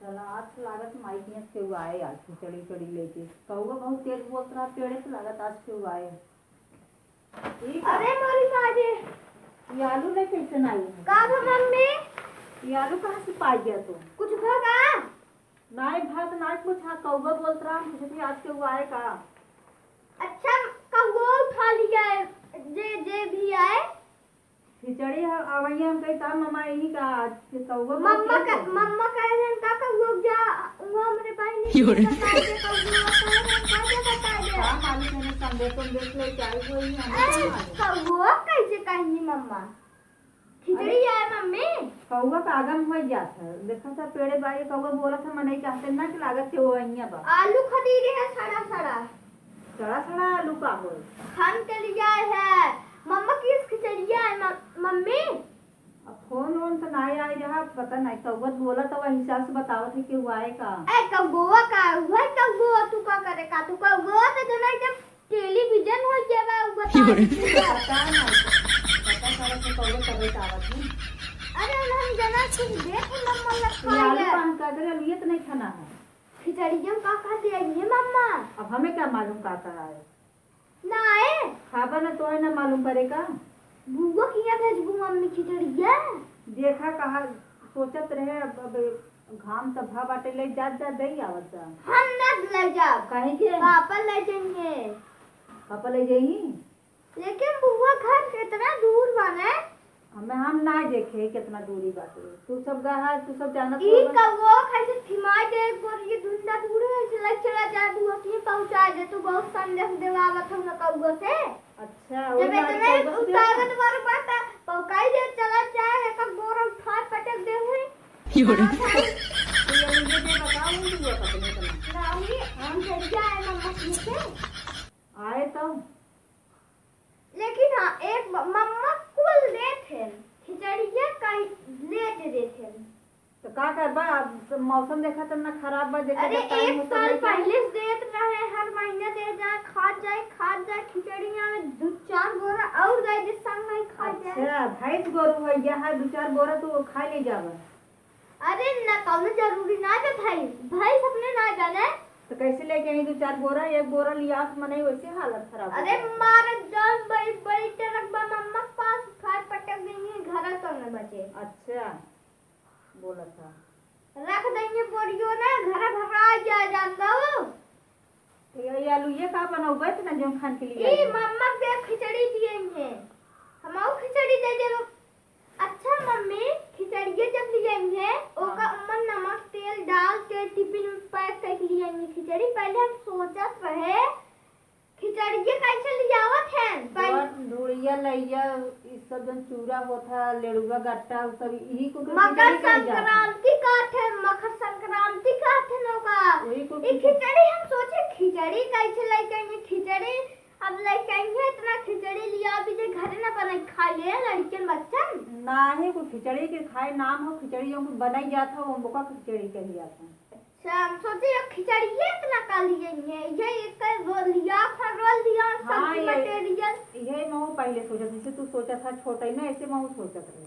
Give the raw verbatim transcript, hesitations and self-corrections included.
चला, आज लागत माई के यहाँ केहू आए, आज खिचड़ी उचड़ी लेके। कौआ बहुत तेज बोलत रहा पेड़े से, लागत आज केहू आए। ठीक है। अरे मोरी माँ रे। ये आलू ले कैसे ना आई है? का भा मम्मी? ये आलू कहाँ से पा गया तू? कुछ भा का? नाई भात नाई कुछ, हाँ कौआ बोलत रहा, हम सोचे थे आज केहू आए का। अच्छा, कौआ उठा लिया है, जे, जे भी आए। खिचड़ी ह-, अवैया हम कही, "का मम्मा, यही का आज के कौआ बहुत मम्मा तेज का, बोलत है?" मम्मा कहे रहन, "का कौआ जा, वो हमरे बहिनी के बताए दे, कौआ कहे रहन, का दे बताए दे?" का मालूम, मैंने संदेश उन्देश लेके आई हुई, हमें अरे, का मालूम? कौआ कैसे कहेंगी मम्मा? खिचड़ी अरे, आए मम्मी। कौआ का आगम हो जात है, देखा था पेड़े बाई कौआ बोला था, मनई चाहते ना कि लागत के वो अइया बा। आलू खदीरे है सड़ा सड़ा। सड़ा सड़ा आलू का होई? खान के लिए आए है। मम्मा की खिचड़िया है म-, मम्मी। अब फोन वोन तो नाई आई रहा, पता नाई, कौआ बोला तो वही हिसाब से बतावत है कि हुआ है का। ए, कौआ का, हुआ है कौआ, तू का करे का, तू कौआ तो जना एकदम टेलीविजन हो गया बा, उ बतावत है। पता नाई, पता करे से कौआ तबे आवत है। अरे, हम जना कुछ देख मम्मा लग ये आलू पाए। पान का करे, ये तो नहीं खाना है। खिचड़िया में का का दे आई है मम्मा? अब हमें क्या मालूम का का है? ना आए। खाबा ना तो है ना मालूम पड़े का? बुआ किया भेजबू मम्मी खिचड़िया? देखा कहा सोचत रहे, अब, अब घाम त भा बाटे, ले जात जात दे आवत जा। हम ना ले जाब। काहे के? पापा ले जाइए। पापा ले जाई? लेकिन बुआ घर कितना दूर बा ने? हमें हम ना देखे कितना दूरी बाटे। तू सब गहा, तू सब जानत ई होबा। कौआ कैसे थिमाई दे, एक बार ये धुंधा दूर है, ऐसे लग चला जा, बुआ के पहुंचा दे, तू बहुत संदेश देवावत हो ना कौआ से। अच्छा, जब वो इतना मारी कौआ से ताकतवर बात है, पहुंचाई दे, चला जाए, एक एक बोरा उठा पटक दे हुई। यो रे। तो ये मुझे दे बताओ, नहीं हुआ पता नहीं इतना। नहीं, हम चल जाए मम्मा से। आए तो? लेकिन हाँ, एक ब-, मम्मा कुल देत है, खिचड़िया का लेट देत है। तो का करबा, अब मौसम देखा त ना खराब बा, जेकर अरे, जब टाइम एक होता साल नहीं क्या? पहले से देत रहे, हर महीना दे जाए, खात जाए, खात जाए, खिचड़िया में दो चार बोरा और दे दे, संग नहीं खात जाए। अच्छा, भैंस गोरू है, यहाँ दो चार बोरा तो खा ले जावा। अरे ना, कौनो जरूरी ना बे भाई, भाई सबने ना जाने। तो कैसे लेके आई दो चार बोरा? एक बोरा लिया के मने वैसे हालत खराब हो अरे गया। मारे जान, बड़ी बड़ी ट्रक बा मम्मा के पास, उठा पटक देंगे, घर तो न बचे। अच्छा, बोला था। रख देंगे बोरियो ना, घर भरा जा जान दो। तो ये, ये आलू ये का बनौबे इतना जो खान के लिए ई आई है? मम्मा के खिचड़ी दिए हैं, हम खिचड़ी दे देबो। अच्छा मम्मी, खिचड़िया जब लियाई है, ओका हाँ। उम्मन नमक तेल डाल के टिफिन में पैक करके लियाई है खिचड़ी। पहले हम सोचत रहे, खिचड़िया कैसे लियावत हैं? पहले जोन ढुड़िया लइया, ई सब जोन चूरा होत है, लेड़ुआ गट्टा, उ सब इही को के मकर खिचड़ी कहे जात है। संक्रांति का थे, मकर संक्रांति का थे नौका। वही को ई खिचड़ी खिचड़ी हम सोचे, खिचड़ी कैसे लेके आई है? खिचड़ी अब लइकइहे इतना खिचड़ी लिया भी जे घरे ना बनाई खाई ले लड़कियन बच्चन। नाही, कोई खिचड़ी के खाए नाम हो, खिचड़ी जो बनाई जात हो, ओका खिचड़ी कही जात है। अच्छा, हम सोचे ये खिचड़ी ये इतना का लिए है, ये एक रोल लिया, खा रोल लिया, हाँ, सब्जी ये, मटेरियल। ये महू पहले सोचत, जैसे तू सोचत था छोटा ही ना, ऐसे महू सोचत रहे।